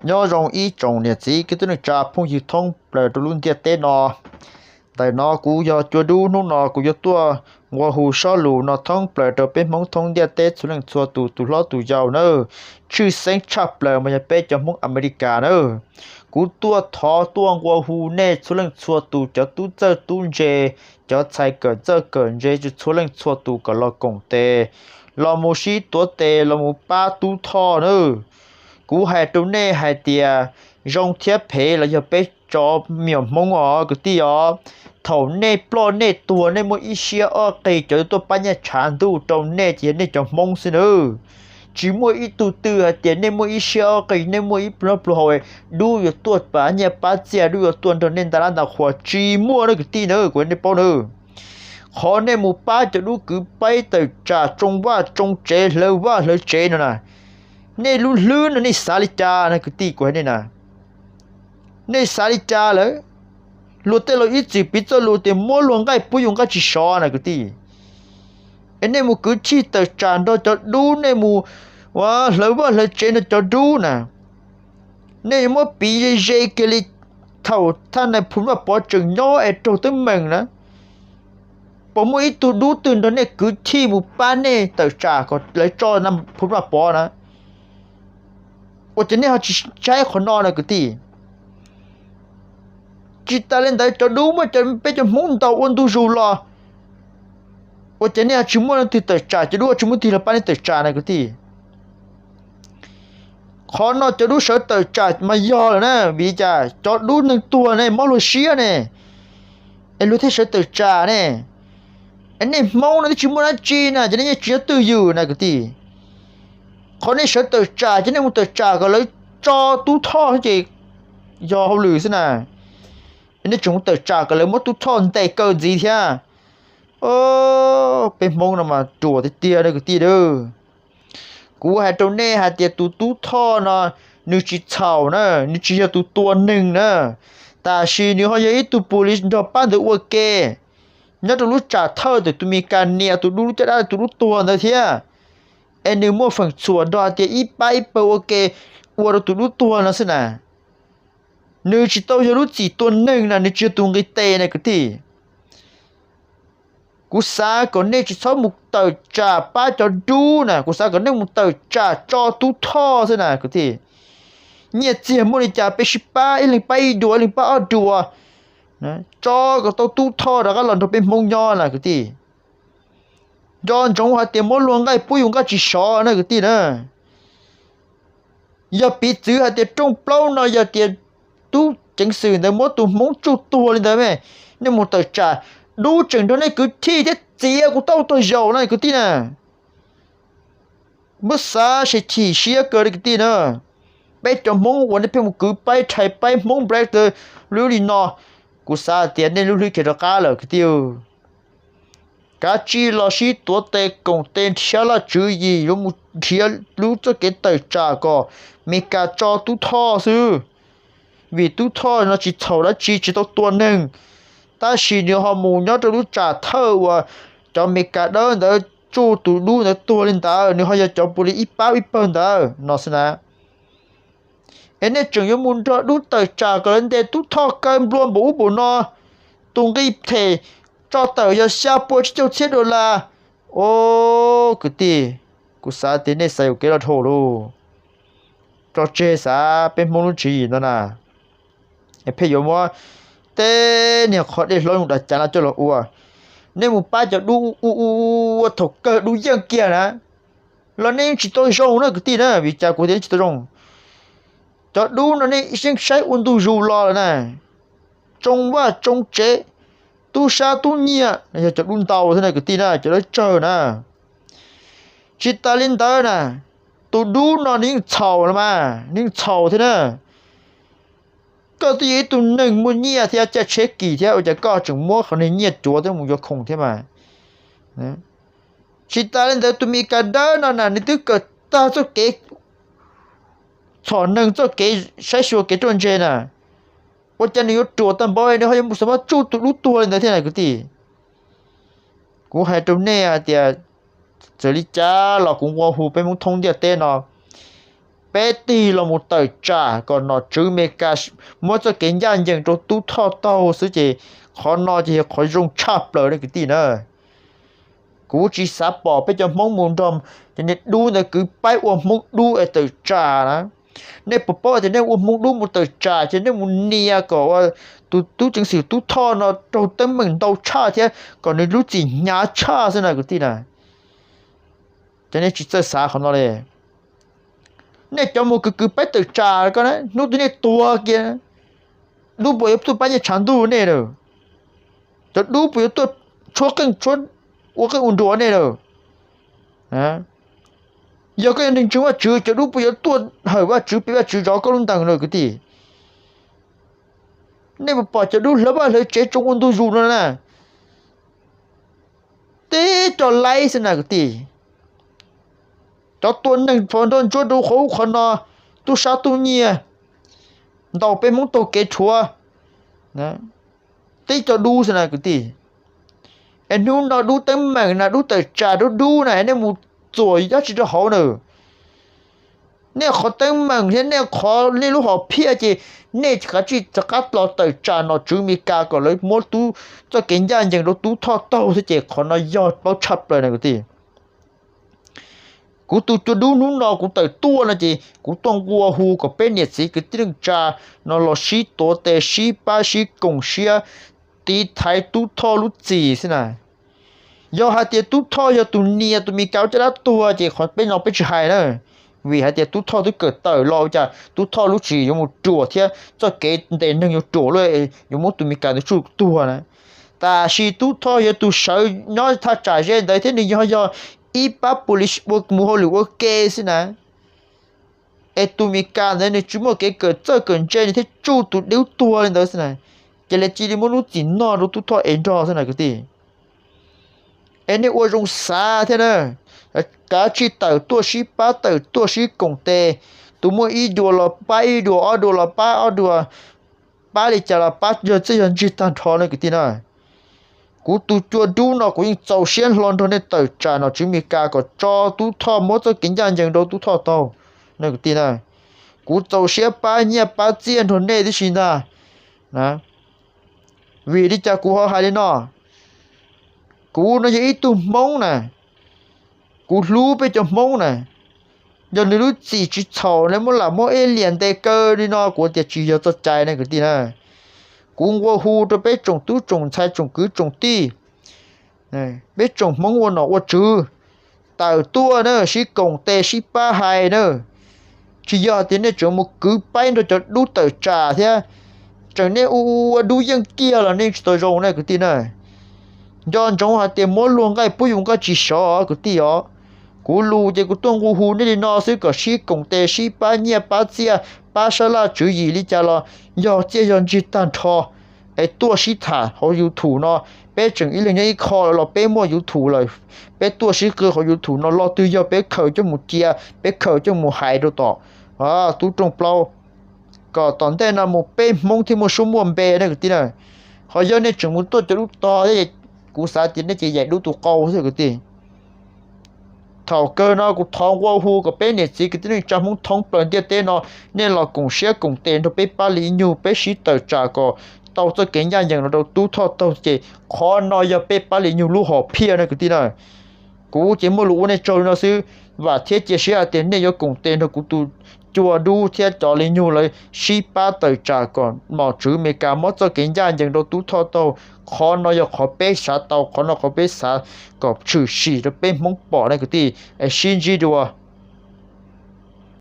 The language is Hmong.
Nyob zoo ib tsoom niam txiv kwv tij neej tsa phooj ywg thoob plaws rau lub ntiaj teb no. Ntawm no kuv yog Cua Dub, hnub no kuv yuav tuaj nqua hu sob lus no thoob plaws rau peb Hmoob thoob ntiaj teb txhua leej txhua tus, tus hlob tus yau nawb, tshwj xeeb tshaj plaws mas yog peb cov Hmoob Amelikas nawb. Kuv tuaj thov tuaj nqua hu nej txhua leej txhua tus, cov tub txawj tub ntse, cov txhais kawm txawj kawm ntse txhua leej txhua tus kom los koom tes, los mus sib tuav tes los mus pab Tub Thoj nawb. Kuv hais rau nej hais tias zoo thiab phem los yog peb cov me nyuam Hmoob os kwv tij os, thaum nej ploj nej tuag nej muaj ib siab ob qig, cov tuaj pab nyiaj tshav ntuj rau nej ces yog nej cov Hmoob xwb nawb. Tsis muaj ib tug twg hais tias nej muaj ib siab ob qig, nej muaj ib pluag hau, dub yuav tuaj pab nyiaj pab txiaj, dub yuav tuaj nrog nej nta lab nta qhua, tsis muaj nawb kwv tij nawb, kuv nej paub nawb. Qhov nej mus pab cov dub kwv paib tawm tsam tsoo vaj tsoo tsev, hlawv vaj hlawv tsev no na, nej lub hlwb no nej xav li cas na kwv tij, kuv hais nej na. Nej xav li cas lawm? Luag tej laus ib txwm piv txoj lus tias muab luag nqaij pub yus nqaij tsis sov na kwv tij. Es nej mus kwv tij tawm tsam nrog cov dub, nej mus ua hlawv vaj hlawv tsev nrog cov dub na, nej yuav muab piv ze ze kiag li thaum thaj nais phoo Vaj Pov tseem nyob es raug teeb meem na, puas muaj ib tug dub twg nrog nej kwv tij mus pab nej tawm tsam kom lawv tso phoo Vaj Pov na? Ua cas nej ho tsis saib qhov no na kwv tij? Tsis tas li ntawd, cov dub muab peb cov Hmoob ntaus ua ntu zus los, ua cas nej ho tsis muaj leej twg tawm tsam, cov dub tsis muaj leej twg los pab nej tawm tsam na kwv tij? Qhov no cov dub sawv tawm tsam mas yog lawm na, vim li cas? Cov dub neeg tuag ne, mob luag siab ne, es luag thiaj sawv tawm tsam ne. Es nej Hmoob no twb tsis muaj dab tsi na, ces nej yeej tsis yog twj ywm na kwv tij. Qhov nej sawv tawm tsam ces nej mus tawm tsam kom lawv tso Tub Thoj ces yog hauj lwm xwb na. Es nej tseem mus tawm tsam kom lawv muab Tub Thoj ntes kaw ntxiv thiab. Peb Hmoob no mas ruam tiag tiag na kwv tij. Kuv hais rau nej hais tias tus Tub Thoj no nws tsis txhaum na, nws tsis yog tus tua neeg na, tab sis nws ho yog ib tug pus li nrog pab ntawd ua ke nyob rau lub tsam thawj ntawm tus Mes Kas nias tus dub lub caj dab tus dub tuag ntawd thiab. Es nws muaj feem txhuam nrog hais tias ib pab ib pawg ua ke ua rau tus dub tuag no xwb na. Nws tsis tau yog lub txim tua neeg na, nws tsis yog tus nqis tes na kwv tij. Kuv xav kom nej tsis txhob mus tawm tsam pab cov dub na, kuv xav kom nej mus tawm tsam tso Tub Thoj xwb na kwv tij. Nyiaj txiag muaj li cas peb sib pab, ib leeg pab ib dua, ib leeg pab ob dua, tso kom tau Tub Thoj rov qab los nrog peb Hmoob nyob na kwv tij. Nco ntsoov hais tias muab luag nqaij pub yus nqaij tsis sov na kwv tij na. Yog piv txwv hais tias rooj plaub no yog tias tub ceev xwm ntawd muab tus Hmoob tsuj tuag li ntawd me, nej mus tawm tsam, dub tseem nrog nej kwv tij thiab txiav kuv taub tog zaum na kwv tij na. Muab xav seb chim siab kawg li kwv tij na. Peb cov Hmoob uas nej pheej mus kwv paib rhais paib Hmoob Black lub li no, kuv xav tias nej lub hlwb khiav rov qab lawm kwv tij. Kav tsij los sib tuav tes koom tes nrhiav laj tswv yim yuav mus nrhiav lub txoj kev tawm tsam kom Mes Kas tso Tub Thoj xwb. Vim Tub Thoj no tsis txhaum dab tsi, tsis tau tua neeg, tab sis nws ho mus nyob rau lub tsam thawj uas cov Mes Kas dawb ntawd tsuj tus dub ntawd tuag li ntawd, nws ho yog cov pus li ib pab ib pawg ntawd no xwb na. Es nej tseem yuav mus nrog dub tawm tsam kom lawv ntes Tub Thoj kaw nplua npaum ub npaum no, tus nqi them tso tawm yog xya pua tsib caug txhiab dollar. Au, kwv tij, kuv xav tias nej xav yuam kev los dhau lauj. Tso tseg xav peb Hmoob lub tswv yim no na. Pheej yuav muab tej niag qhov dej hlob zoo dav cav no coj los ua. Nej mus pab cov dub ua ua ua thaum kawg dub yeej kiag na, los nej yeej tsis tau zoo na kwv tij na, vim cas kuv tias nej tsis tau zoo? Cov dub no nej yeej saib ua ntu zus los lawm na. Tsoo vaj tsoo tsev, tub sab tub nyiag, yog cov dub ntau thiab na kwv tij na, cov dawb tsawg na. Tsis tas li ntawd na, tus dub no nws yeej txhaum los mas, nws yeej txhaum thiab na. Koj twb yog ib tug neeg muaj nyiaj thiab caij tsheb kim thiab, ua cas koj tseem muab qhov niag nyiaj cuav thiab mus yuav khoom thiab mas? Tsis tas li ntawd, tus Mes Kas dawb no na, nws twb kawm tag txoj kev txhom neeg, txoj kev saib xyuas kev ruaj ntseg na, ua cas nws yuav ruam tag npaum, nws ho yuav mus xav muab tsuj tus dub tuag li ntawd thiab na kwv tij. Kuv hais rau nej hais tias, txawm li cas los kuv nqua hu peb Hmoob thoob ntiaj teb no, Peb tig los mus tawm tsam kom nom tswv Amelikas muab txoj kev ncaj ncees rau Tub Thoj taug xwb ces qhov no ces yog qhov zoo tshaj plaws ne kwv tij na. Kuv tsis xav pom peb cov Hmoob mus nrog cov niag dub ntawd kwv paib ua Hmoob dub es tawm tsam na. Nej puas paub tias nej ua Hmoob dub mus tawm tsam ces nej mus nias kom ua tus tub ceev xwm Tub Thoj no raug teeb meem ntau tshaj thiab kom nws lub txim hnyav tshaj xwb na kwv tij na. Ces nej tsis txawj xav qhov no li. Nej cov mus kwv kwv paib tawm tsam ko na, hnub twg nej tuag kiag, dub puas yuav tuaj pab nyiaj tshav ntuj nej lawm? Cov dub puas yuav tuaj tshuab qeej tshuab ua qeej ua nruas nej lawm? Yog koj yog neeg ntseeg Vajtswv, cov dub puas yuav tuaj hawm Vajtswv, pe Vajtswv zov koj lub ntees lawm kwv tij? Nej puas pom cov dub hlawv vaj hlawv tsev tsoo ua ntu zus no na? Tib co laib xwb na kwv tij. Cov tua neeg pov nrog ntsuab rau qhov ub qhov no, tub sab tub nyiag, ntaus peb Hmoob taug kev rhuav, tib co dub xwb na kwv tij. Es hnub no dub teeb meem na, dub tawm tsam dub dub na, nej mus txuam dab tsi rau hauv na? Nej qhov teeb meem thiab nej qhov nej lub hom phiaj ces nej kav tsij rov qab los tawm tsam nom tswv Amelikas kom lawv muab tub, txoj kev ncaj ncees rau Tub Thoj taug thiab ces qhov no yog paub tshaj plaws na kwv tij. Kuv tus cua dub hnub no kuv tawm tuaj no ces kuv tuaj nqua hu kom peb niam txiv kwv tij neej tsa no los sib tuav tes sib pab sib koom siab tiv thaiv Tub Thoj lub txim xwb na. Yog hais tias Tub Thoj yog tus nias tus Meskas caj dab tuag ces qhov peb no peb tsis hais na, vim hais tias Tub Thoj twb kawm tawm los ua cas Tub Thoj lub txim yuav mus ruam thiab txoj kev ntes neeg yuav ruam luaj, yuav muab tus Meskas ntawd tsuj tuag na. Tab sis Tub Thoj yog tus sawv nyob thaj tsam ze ntawd thiab nws yog, yog ib pab police ua mus hauj lwm ua ke xwb na. Es tus Meskas ntawd nws tsis muaj kev kawm txawj kawm ntse nws thiaj tsuj tus dub tuag li ntawd xwb na. Ces lawv cia li muab lub txim no rau Tub Thoj es nrog xwb na kwv tij. Es nej ua zoo xav thiab na, kav tsij tawm tuaj sib pab tawm tuaj sib koom tes, tus muaj ib dua los pab ib dua, ob dua los pab ob dua, pab li cas los pab yog txij yog ntsig tag nrho na kwv tij na. Kuv tus cua dub no kuv yeej txaus siab hlo nrog nej tawm tsam nom tswv Meskas kom tso Tub Thoj muab txoj kev ncaj ncees rau Tub Thoj taug na kwv tij na. Kuv txaus siab pab nyiaj pab txiaj nrog nej tib si ntag. Vim li cas kuv ho hais li no? Kuv no yog ib tug Hmoob na, kuv hlub peb cov Hmoob na. Yog nws lub txim tsis txhaum lawv muab lam muab ib liam ntes kaw li no kuv tias tsis yog txoj cai na kwv tij na. Kuv nqua hu rau peb tsoom tub tsoom ntxhais tsoom kwv tsoom tij, peb tsoom Hmoob ua nom ua tswv, tawm tuaj na sib koom tes sib pab hais na. Tsis yog hais tias nej tseem mus kwv paib nrog cov dub tawm tsam thiab, tseem nej ua dub yeej kiag los nej tsis tau zoo na kwv tij na. Nco ntsoov hais tias muab luag nqaij pub yus nqaij tsis sov kwv tij os. Kuv lus ces kuv tuaj nqua hu nej li no xwb kom sib koom tes sib pab nyiaj pab txiaj, pab sab laj tswv yim li cas los yog txiaj yog ntsig tag nrho. Es tuaj sib tham hauv YouTube no, peb tseem ib leeg nyob ib qho los peb muaj YouTube lawm, peb tuaj sib qw hauv YouTube no, lo twg yog peb khaws coj mus cia, peb khaws coj mus hais rau tom tub rooj plaub, kom tom ntej no mus peb Hmoob thiaj muaj suab muaj npe ne kwv tij na. Ho yog nej tseem mus tuaj cov dub tog thiab, kuv xav tias nej ces yaim dub tus qau xwb kwv tij. Thaum kawg no kuv thov nqua hu kom peb niam txiv kwv tij neej tsa Hmoob thoob plaws ntiaj teb no, nej los koom siab koom tes nrog peb pab li nyug, peb sib tawm tsam kom tau txoj kev ncaj ncees no rau tub Thoj taug ces qhov no yog peb pab li nyug lub hom phiaj na kwv tij na. Kuv ces muaj lus ua nej tsaug li no xwb, vam thiab cia siab hais tias nej yuav koom tes nrog kuv tus cua dub thiab cov li nyug lawv sib pab tawm tsam kom nom tswv Amelikas muab txoj kev ncaj ncees rau tub Thoj taug. Qhov no yog qhov peb xav tau, qhov no qhov peb xav kom tshwm sim rau peb Hmoob pom na kwv tij. Es sib ntsib dua.